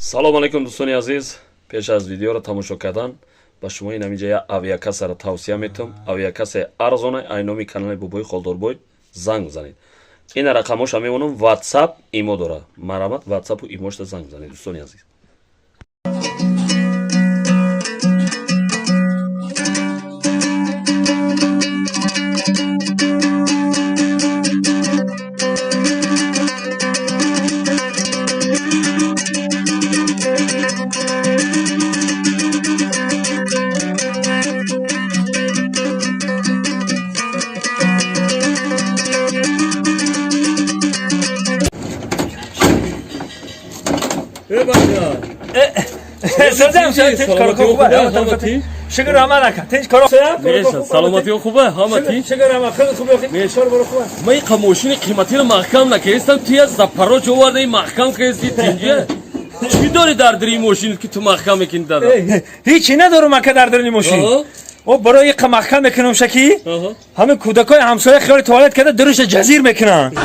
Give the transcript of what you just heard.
Салом алейкум, дӯстони азиз. Пеш аз видеоро тамошо кардан ба шумо ин ҳаминҷа як авиакассаро тавсия метавам. Авиакассаи арзона, ай номи канали Бобои Холдорбой занг занед. Ина рақамоша мемонам, Ватсап, Имо дора. Марҳамат, Ватсапу Имошда занг занед, дӯстони азиз. Созам, тинч, коро хуб, шукр, ҳама ака, тинч, коро. Саломатиё хуба, ҳама тинч. Шукр, ҳама хеле хуб, кор боро хуб. Ман иқа мошини қиматиро маҳкам накардистам, ту аз Запорож овардаи, маҳкам кардисти. Тинҷа чӣ дори дар дари мошин, ки ту маҳкам мекунӣ, дада? Ҳечи надорум, ака, дар дарини мошин. О, барои иқа маҳкам мекунам, шаки ҳамин кӯдакои ҳамсоя хиёли туалет карда, дуруша ҷазир мекунанд.